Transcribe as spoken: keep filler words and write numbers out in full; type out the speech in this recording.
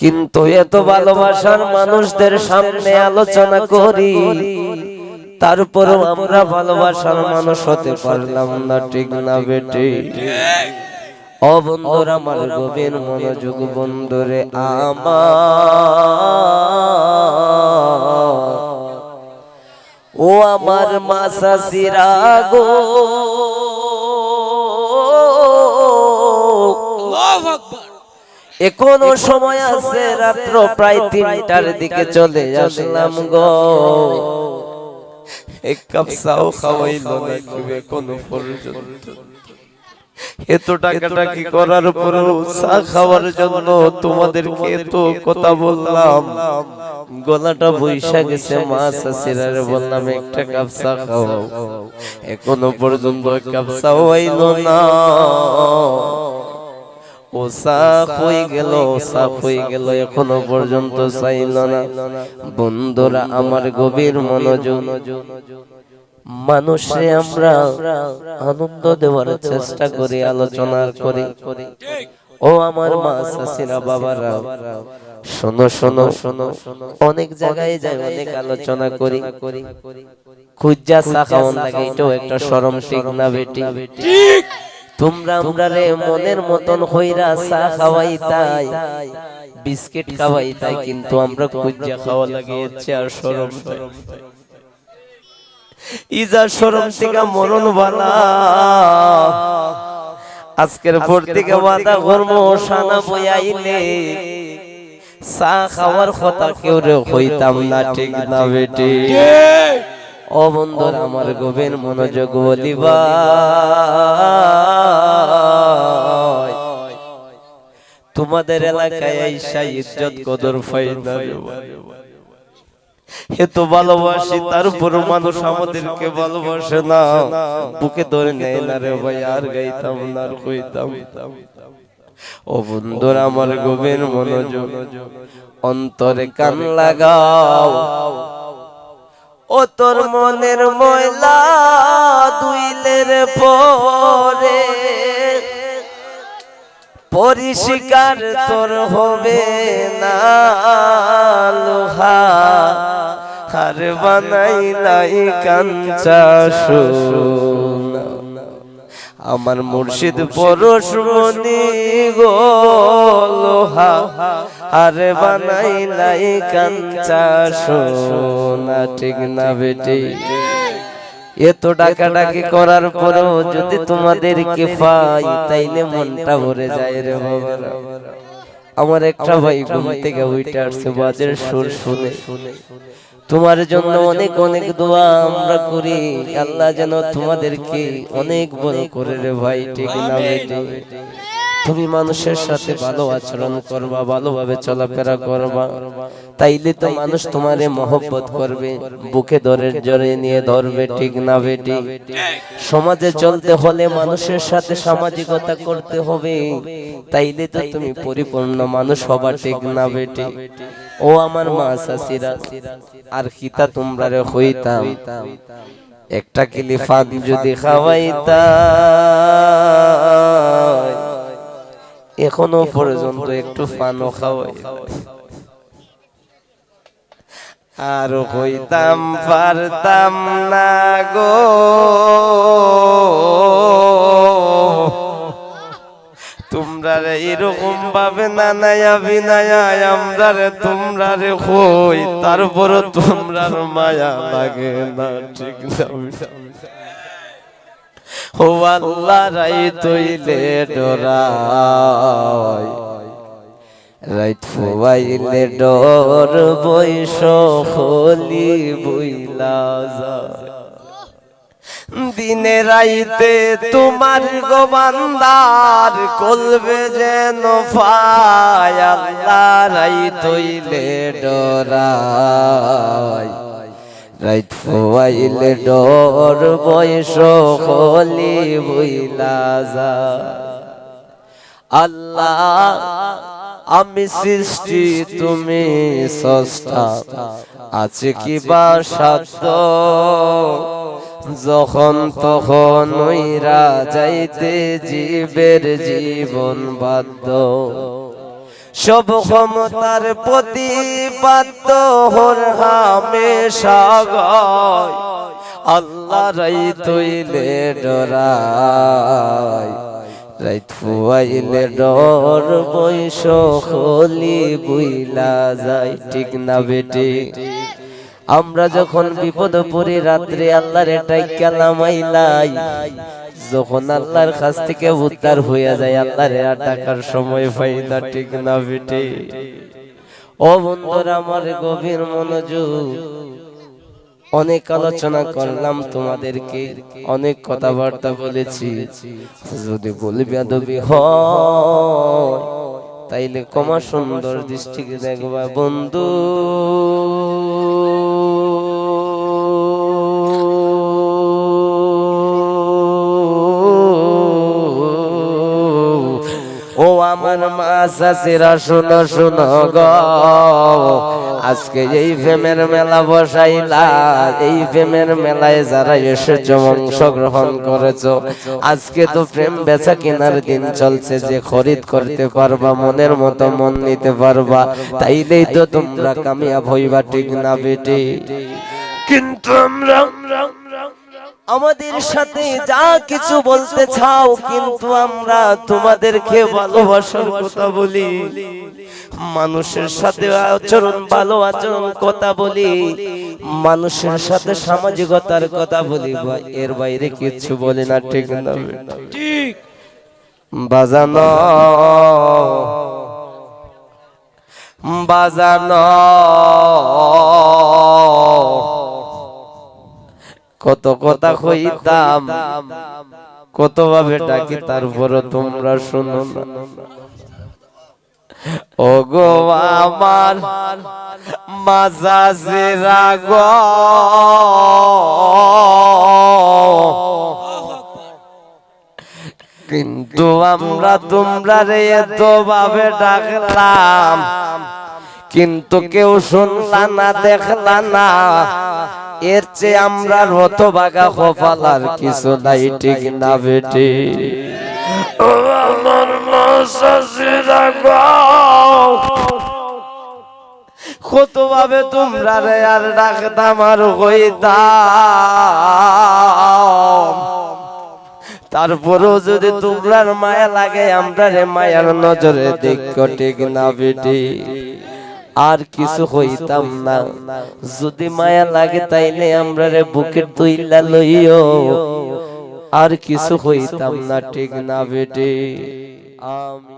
কিন্তু এত ভালোবাসার মানুষদের সামনে আলোচনা করি, তারপরেও আমরা ভালোবাসার মানুষ হতে পারলাম না, ঠিক না বেটি? ও বন্ধুরা, আমার গভীর মনোযোগ, বন্ধুরে আমার, ও আমার মা চাচিরা গো, আল্লাহু আকবার। এখনো সময় আছে, রাত্র প্রায় তিনটার দিকে চলে আসলাম গো। এক কাপ চাও খাওয়াইল না কেউ এখনো পর্যন্ত। এত ডাকাডাকি করার পরেও চা খাওয়ার জন্য তোমাদেরকে এত কথা বললাম, গলাটা বইসা গেছে। মা চাচিরারে বললাম, "একটা কাপ চা খাওয়াও।" এখনো পর্যন্ত এক কাপ চাও আইল না। ও চা কই গেল, ও চা কই গেল, এখনো পর্যন্ত চাইল না। বন্ধুরা আমার, গভীর মনোযোগ। মানুষে আমরা আনন্দ দেওয়ার চেষ্টা করি, আলোচনা করি। ও আমার মা চাচিরা বাবারা, শোনো, শোনো, শোনো, অনেক জায়গায় যাই, অনেক আলোচনা করি। খুঁজা চা খাওয়ান লাগে, এটাও একটা শরম, ঠিক না বেটি? ঠিক। তোমরা আমরারে মনের মতন কইরা চা খাওয়াইতায়, বিস্কিট খাওয়াইতায়, কিন্তু আমরা খুঁজা খাওয়া লাগে, এর চেয়ে আর শরম নাই। ইজা শরম থেকে মরণ বালা। আজকের পর থেকে ওয়াদা করমু, সানা বই আইলে চা খাওয়ার কথা কেউরে কইতাম না, ঠিক না বেটি? ও বন্ধুরা আমার, গভীর মনোযোগ বলি ভাই, তোমাদের এলাকায় আইসা ইজ্জত কদর পাই না রে ভাই। এত ভালোবাসি, তারপরও মানুষ আমাদেরকে ভালোবাসে না, বুকে ধরে নেয় না রে ভাই, আর গাইতাম না, আর কইতাম। ও বন্ধুরা আমার, গভীর মনোযোগ, অন্তরে কান লাগাও। ও তোর মনের ময়লা ধুইলের পরে পরিষ্কার তোর হবে না লোহা, আর বানাইলাই কাঞ্চা সোনা। আমার মুর্শিদ পরশমণি গো লোহা, আর বানাইলাই কাঞ্চা সোনা, ঠিক না বেটি? এত ডাকাডাকি করার পরেও যদি তোমাদেরকে পাই, তাইলে মনটা ভরে যায় রে বাবারা। আমার একটা ভাই ঘুম থেকে উঠে আসছে, বাজের সুর শুনে। তোমার জন্য অনেক অনেক দোয়া আমরা করি, আল্লাহ যেন তোমাদেরকে অনেক বড় করে রে ভাই, ঠিক না বেটি? তুমি মানুষের সাথে ভালো আচরণ করবা, ভালোভাবে চলাফেরা করবা, তাইলে তো মানুষ তোমারে মহব্বত করবে, বুকে ধরে জড়িয়ে নিয়ে ধরবে, ঠিক না বেটি? সমাজে চলতে হলে মানুষের সাথে সামাজিকতা করতে হবে, তাইলে তো তুমি পরিপূর্ণ মানুষ হবা, ঠিক না বেটি? ও আমার মা চাচিরা, আর কিতা তোমরারে কইতাম, একটা কিলি পান যদি খাওয়াইতা, এখনো পর্যন্ত একটু পানও খাওয়াই। আর কইতাম পারতাম না গো, তোমরারে এরকম ভাবে নানায়া বিনায়া আমরারে তোমরারে কই, তারপরও তোমরার মায়া লাগে না, ঠিক না? ও আল্লাহ, রাইত অইলে ডরাই, রাইত ফুয়াইলে ডর বই সকলি বইলা যায়। দিনে রাইতে তোমার গো বান্দার কলবে যেন পায়, আল্লাহ, রাইত অইলে ডরাই, রাইত ফুয়াইলে ডর বই সকলি বইলা যায়। আল্লাহ, আমি সৃষ্টি, তুমি স্রষ্টা, আছে কি বা সাধ্য? যখন তখন উইরা যাইতে জীবের জীবন বাধ্য। সব ক্ষমতার প্রতিপাদ্য হর হামেশা গায়, আল্লাহ রাইত অইলে ডরায়, রাইত ফুয়াইলে ডর বই সকলি বুইলা যায়। ঠিক না বেটি? আমরা যখন বিপদ পড়ি রাত্রে আল্লাহরে ডাইক্কা লামাইলাই, যখন আল্লাহর কাছ থেকে উদ্ধার হইয়া যায়, আল্লাহরে আর ডাকার সময় পাই না। ঠিক না বেটি? ও বন্ধুরা আমার, গভীর মনোযোগ। অনেক আলোচনা করলাম তোমাদেরকে, অনেক কথাবার্তা বলেছি। যদি ভুল বেয়াদবি হয়, তাইলে ক্ষমা সুন্দর দৃষ্টিতে দেখবা বন্ধু। ও আমার মা চাচিরা, শুনো, শুনো গো, আজকে এই প্রেমের মেলা বসাইলা, এই প্রেমের মেলায় যারা এসেছো, অংশগ্রহণ করেছো, আজকে তো প্রেম বেচা কেনার দিন চলছে, যে খরিদ করতে পারবা, মনের মতো মন নিতে পারবা, তাইলেই তো তোমরা কামিয়াব হইবা। ঠিক না বেটি? কিন্তু আমরা, আমাদের সাথে যা কিছু বলতে চাও, কিন্তু আমরা তোমাদেরকে ভালোবাসার কথা বলি, মানুষের সাথে আচরণ, ভালো আচরণ কথা বলি, মানুষের সাথে সামাজিকতার কথা বলি, বা-, এর বাইরে কিচ্ছু বলি না। ঠিক না বেটি? ঠিক। বাজানো, বাজানো, কত কথা কইতাম, কত ভাবে ডাকি, তারপরও তোমরা শুনো না। ও গো আমার মা চাচিরা গো, কিন্তু আমরা তোমরারে এত ভাবে ডাকলাম, কিন্তু কেউ শুনলা না, দেখলা না। এর চেয়ে আমরার হতভাগা কপাল আর কিছু নাই। ঠিক না বেটি? ও আমার মা চাচিরা গো, কত ভাবে তোমরারে আর ডাকতাম আর কইতাম, তারপরেও যদি তোমরার মায়া লাগে, আমরারে মায়ার নজরে দেখো। ঠিক না বেটি? আর কিছু কইতাম না, যদি মায়া লাগে তাইলে আমরারে বুকে তুইলা লইও। আর কিছু কইতাম না। ঠিক না বেটি? আম-